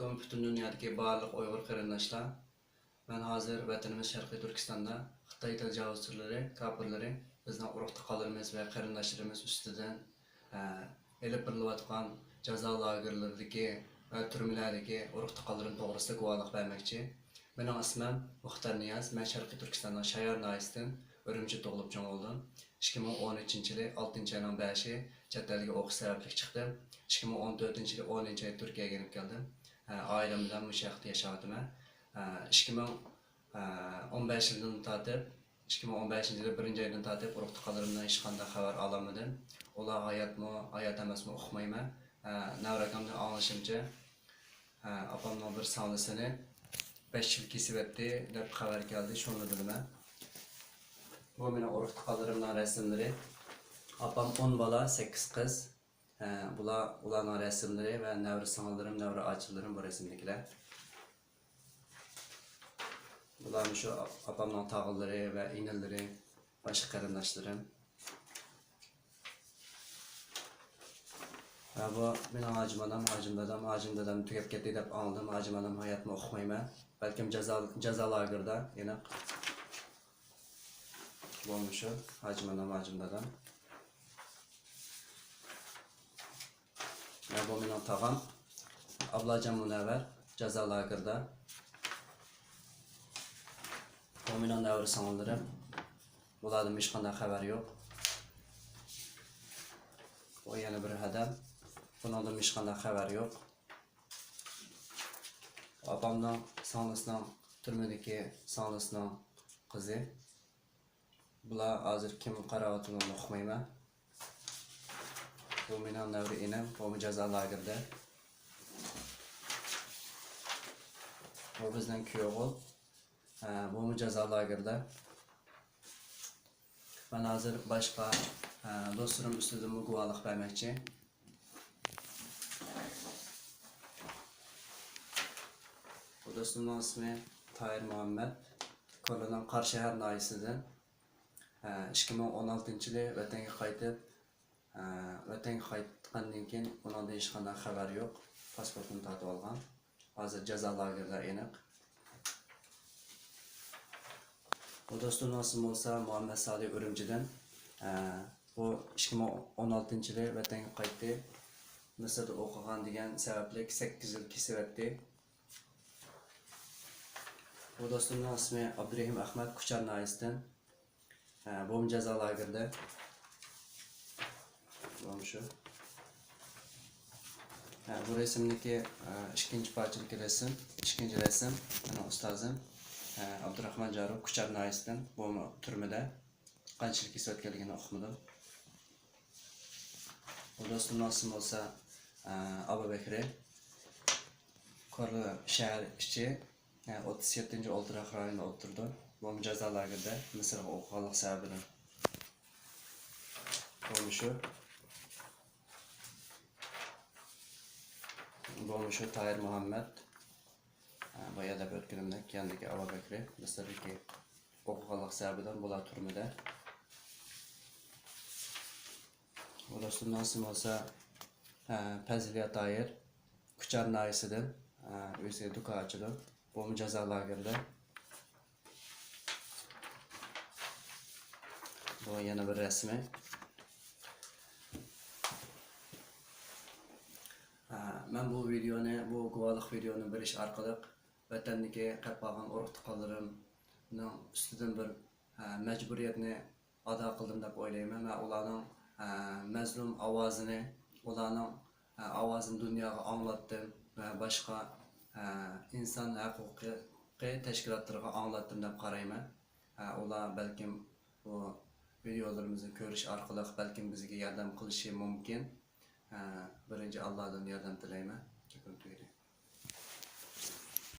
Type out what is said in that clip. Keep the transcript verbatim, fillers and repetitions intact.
ئەلەيكۇم، پۈتۈن دۇنيادىكى بارلىق ئۇيغۇر قېرىنداشلار. مەن ھازىر ۋەتىنىمىز شەرقىي تۈركىستاندا خىتاي تاجاۋۇزچىلىرى، كاپىرلىرى بىزنىڭ ئۇرۇق-تۇغقانلىرىمىز ۋە قېرىنداشلىرىمىز ئۈستىدىن، ئە، ئېلىپ بېرىلىۋاتقان جازا لاگېرلىرىدىكى ۋە تۈرمىلەردىكى ئۇرۇق-تۇغقانلىرىم توغرىسىدا گۇۋاھلىق بەرمەكچى. مېنىڭ ئىسمىم مۇختار نىياز، مەن شەرقىي تۈركىستاننىڭ شايار ناھىيەسىدىن، ئۈرۈمچىدە تۇغۇلۇپ چوڭ بولدۇم. ئىككى مىڭ ئون ئۈچىنچى يىلى ئالتىنچى ئاينىڭ بەشى چەت ئەلگە ئوقۇش سەۋەبلىك چىقتىم. ئىككى مىڭ ئون تۆتىنچى يىلى ئونىنچى ئاي تۈركىيەگە يېنىپ كەلدىم. ئائىلەم بىلەن مۇشۇ ياقتا ياشاۋاتىمەن. ئىككى مىڭ ئون بەش يىلدىن تارتىپ، ئىككى مىڭ ئون بەشىنچى يىلى بىرىنچى ئايدىن تارتىپ ئۇرۇق-تۇغقانلىرىمدىن ھېچقانداق خەۋەر ئالالمىدىم. ئۇلار ھاياتمۇ، ھايات ئەمەسمۇ ئۇقمايمەن. نەۋرە ئاكامدىن ئاڭلىشىمچە، ئاپامنىڭ بىر سىڭلىسىنى بەش يىل كېسىۋەتتى دەپ خەۋەر كەلدى، شۇنى بىلىمەن. بۇ مېنىڭ ئۇرۇق-تۇغقانلىرىمنىڭ رەسىملىرى. ئاپام ئون بالا، سەككىز قىز. بۇلار، ئۇلارنىڭ رەسىملىرى ۋە نەۋرە سىڭىللىرىم، نەۋرە ئاچىلىرىم بۇ رەسىمدىكىلەر. بۇلار مۇشۇ ئاپامنىڭ تاغىلىرى ۋە ئىنىلىرى، باشقا قېرىنداشلىرىم. ۋە بۇ مېنىڭ ھاجىم ئانام، ھاجىم دادام، ھاجىم دادام تۈگەپ كەتتى دەپ ئاڭلىدىم. ھاجىم ئانام ھاياتمۇ ئۇقمايمەن. بەلكىم جازا، جازا لاگېردا، ئېنىق. بۇ مۇشۇ ھاجىم ئانام، ھاجىم دادام. ۋە بۇ مېنىڭ تاغام ئابلاجان مۇنەۋۋەر جازا لاگېردا. بۇ مېنىڭ نەۋرە سىڭىللىرىم. بۇلاردىن ھېچقانداق خەۋەر يوق. بۇ يەنە بىر ھەدەم. بۇنىڭدىن ھېچقانداق خەۋەر يوق. ئاپامنىڭ سىڭلىسىنىڭ، تۈرمىدىكى سىڭلىسىنىڭ قىزى. بۇلار ھازىر كىم قاراۋاتىدۇ ئۇقمايمەن. بۇ مېنىڭ نەۋرە ئىنىم، بۇمۇ جازا لاگېردا. بۇ بىزنىڭ كۈيئوغۇل. ھە، بۇمۇ جازا لاگېردا. مەن ھازىر باشقا، ھە، دوستلىرىم ئۈستىدىنمۇ گۇۋاھلىق بەرمەكچى. بۇ دوستۇمنىڭ ئىسمى تاھىر مۇھەممەد. كورلىنىڭ قاراشەھەر ناھىيەسىدىن. ئىككى مىڭ ئون ئالتىنچى يىلى ۋەتەنگە قايتىپ، ۋەتەنگە قايتقاندىن كېيىن ئۇنىڭدىن ھېچقانداق خەۋەر يوق. پاسپورتىنى تارتىۋالغان. ھازىر جازا لاگېردا ئېنىق. بۇ دوستۇمنىڭ ئىسمى بولسا مۇھەممەد سالىھ ئۈرۈمچىدىن. بۇ ئىككى مىڭ ئون ئالتىنچى يىلى ۋەتەنگە قايتتى. مىسىردا ئوقۇغان دېگەن سەۋەبلىك سەككىز يىل كېسىۋەتتى. بۇ دوستۇمنىڭ ئىسمى ئابدۇرېھىم ئەخمەت، كۇچار ناھىيەسىدىن. ھە، بۇمۇ جازا لاگېردا. بۇمۇ شۇ. ھە، بۇ رەسىمدىكى، ھە، ئىككىنچى پارچىدىكى رەسىم، ئىككىنچى رەسىم، مېنىڭ ئۇستازىم، ھە، ئابدۇراخمان جاروف، كۇچار ناھىيەسىدىن. بۇمۇ تۈرمىدە. قانچىلىك كېسىۋەتكەنلىكىنى ئۇقمىدىم. بۇ دوستۇمنىڭ ئىسمى بولسا، ئە، ئابابەكرى. كورلا شەھەر ئىچى، ئە، ئوتتۇز يەتتىنچى ئولتۇراق رايونىدا ئولتۇرىدۇ. بۇمۇ جازا لاگېردا مىسىرغا ئوقۇغانلىق سەۋەبىدىن. بۇمۇ شۇ. بۇمۇ شۇ تاھىر مۇھەممەد. ئە، بايا دەپ ئۆتكىنىمدەك، ياندىكى ئابابەكرى، مىسىردىكى ئوقۇغانلىق سەۋەبىدىن بۇلار تۈرمىدە. بۇ دوستۇمنىڭ ئىسمى بولسا، ئە، پەزىلىيە تاھىر، كۇچار ناھىيەسىدىن، ئە، ئۆزى دۇكان ئاچىدۇ. بۇمۇ جازا لاگېردا. بۇ يەنە بىر رەسىمى. ئە، مەن بۇ ۋىدېئونى، بۇ گۇۋاھلىق ۋىدېئونى بېرىش ئارقىلىق ۋەتەندىكى قېلىپ قالغان ئۇرۇق-تۇغقانلىرىمنىڭ ئۈستىدىن بىر، ئە، مەجبۇرىيەتنى ئادا قىلدىم دەپ ئويلايمەن ۋە ئۇلارنىڭ، ئە، مەزلۇم ئاۋازىنى، ئۇلارنىڭ، ئە، ئاۋازىنى دۇنياغا ئاڭلاتتىم ۋە باشقا، ئە، ئىنسان ھەققى تەشكىلاتلىرىغا ئاڭلاتتىم دەپ قارايمەن. ئە، ئۇلار بەلكىم بۇ ۋىدېئولىرىمىزنى كۆرۈش ئارقىلىق بەلكىم بىزگە ياردەم قىلىشى مۇمكىن. ئە، بىرىنچى ئاللادىن ياردەم تىلەيمەن. گېپىم تۈگىدى.